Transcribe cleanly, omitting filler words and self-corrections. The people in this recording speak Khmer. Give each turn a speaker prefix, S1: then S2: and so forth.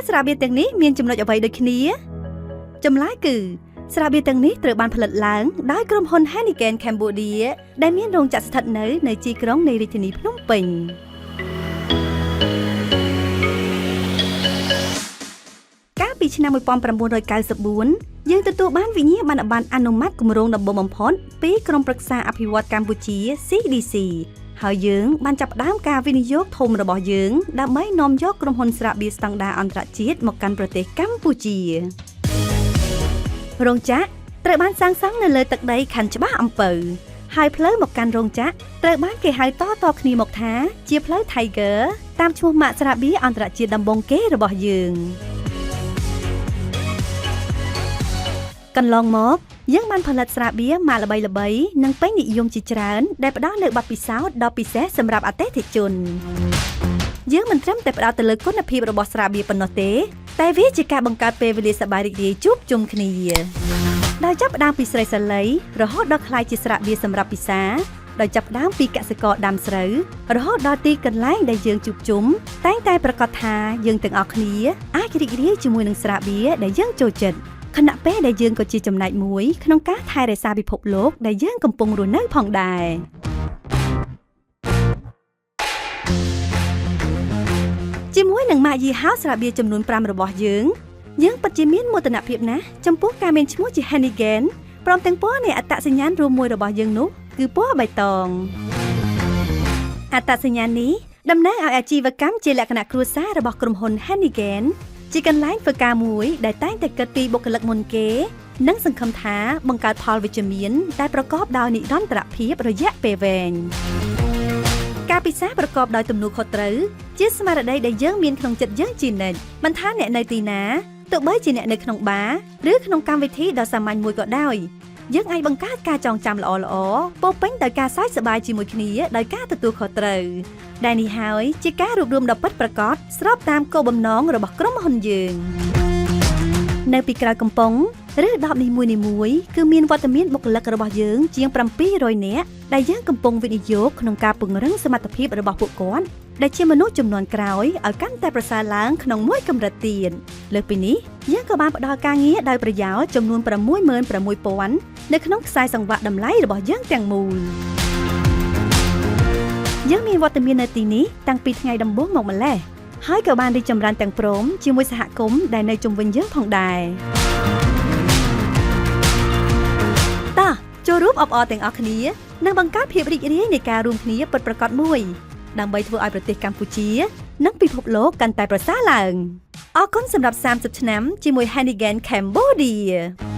S1: ស្រាបៀរទាំងនេះមានចំណុចអ្វីដូចគ្នាចម្លើយគឺស្រាបៀរទាំងនេះត្រូវបានផលិតឡើងដោយក្រុមហ៊ុន Heineken Cambodia ដែលមានរោងចក្រស្ថិតនៅទីក្រុងនៃរាជធានីភ្នំពេញកាលពីឆ្នាំ1994យើងទទួលបានវិញ្ញាបនបត្រអនុម័តគម្រោងដំបូងបំផុតពីក្រុមប្រឹក្សាអភិវឌ្ឍកម្ពុជា CDC ហើយយើងបានចាប់ផ្ដើមការវិនិយោគធំរបស់យើងដើម្បីនាំយកក្រុមហ៊ុនស្រាបៀរស្តង់ដារអន្តរជាតិមកកាន់ប្រទេសកម្ពុជារោងចក្រត្រូវបានសាងសង់នៅលើទឹកដីខណ្ឌច្បារអំពៅហើយផ្លូវមកកាន់រោងចក្រត្រូវបានគេហៅតៗគ្នាមកថាជាផ្លូវ Tiger តាមឈ្មោះម៉ាកស្រាបៀរអន្តរជាតិដំបូងគេរបស់យើងកន្លងមកយើងបានផលិតស្រាបៀរម៉ាកល្បីៗនិងពេញនិយមជាច្រើនដែលផ្ដល់នូវបទពិសោធន៍ដ៏ពិសេសសម្រាប់អតិថិជនយើងមិនត្រឹមតែផ្ដោតទៅលើគុណភាពរបស់ស្រាបៀរប៉ុណ្ណោះទេតែវាជាការបង្កើតពេលវេលាសប្បាយរីករាយជួបជុំគ្នាដោយចាប់ផ្ដើមពីស្រីសាលីរហូតដល់ក្លាយជាស្រាបៀរសម្រាប់ពិសាដោយចាប់ផ្ដើមពីកសិករដាំស្រូវរហូតដល់ទីកន្លែងដែលយើងជួបជុំតែងតែប្រកាសថាយើងទាំងអស់គ្នាអាចរីករាយជាមួយនឹងស្រាបៀរដែលយើងចូលចិត្តខណៈពេលដែលយើងក៏ជាចំណែកមួយក្នុងការថែរក្សាពិភពលោកដែលយើងកំពុងរស់នៅផងដែរជាមួយនឹងម៉ាកយីហោស្រាបៀរចំនួន5របស់យើងយើងពិតជាមានមោទនភាពណាស់ចំពោះការមានឈ្មោះជា Heineken ព្រមទាំងពណ៌នៃអត្តសញ្ញាណរួមមួយរបស់យើងនោះគឺពណ៌បៃតងអត្តសញ្ញាណនេះតំណាងឲ្យអាជីវកម្មជាលក្ខណៈគ្រួសាររបស់ក្រុមហ៊ុន Heineken ជាកន្លែងធ្វើការមួយដែលតែងតែគិតពីបុគ្គលិកមុនគេនិងសង្ឃឹមថាបង្កើតផលវិជ្ជមានដែលប្រកបដោយនិរន្តរភាពរយៈពេលវែងការពិសាប្រកបដោយទំនួលខុសត្រូវជាស្មារតីដែលយើងមានក្នុងចិត្តយើងជានិច្ចមិនថាអ្នកនៅទីណាទោះបីជាអ្នកនៅក្នុងបារឬក្នុងកម្មវិធីដ៏សាមញ្ញមួយក៏ដោយយើងអាចបង្កើតការចងចាំល្អៗពោរពេញដោយការសើចសប្បាយជាមួយគ្នាដោយការទទួលខុសត្រូវដែលនេះហើយជាការរួបរួមដ៏ពិតប្រាកដស្របតាមគោលបំណងរបស់ក្រុមហ៊ុនយើងនៅពីក្រោយកំប៉ុងឬដបនីមួយៗគឺមានវត្តមានបុគ្គលិករបស់យើងជាង700នាក់ដែលយើងកំពុងវិនិយោគក្នុងការពង្រឹងសមត្ថភាពរបស់ពួកគាត់ដែលជាមនុស្សជំនាន់ក្រោយឲ្យកាន់តែប្រសើរឡើងក្នុងមួយកម្រិតទៀតលើសពីនេះយើងក៏បានផ្ដល់ការងារដោយប្រយោលចំនួន66,000នៅក្នុងខ្សែសង្វាក់តម្លៃរបស់យើងទាំងមូលយើងមានវត្តមាននៅទីនេះតាំងពីថ្ងៃដំបូងមកម្ល៉េះហើយក៏បានរីកចម្រើនទាំងព្រមជាមួយសហគមន៍ដែលនៅជុំវិញយើងផងដែរតោះចូលរួមអបអរទាំងអស់គ្នានិងបង្កើតភាពរីករាយនៃការរួមគ្នាពិតប្រាកដមួយដើម្បីធ្វើឲ្យប្រទេសកម្ពុជានិងពិភពលោកកាន់តែប្រសើរឡើងអរគុណសម្រាប់30ឆ្នាំជាមួយ Heineken Cambodia។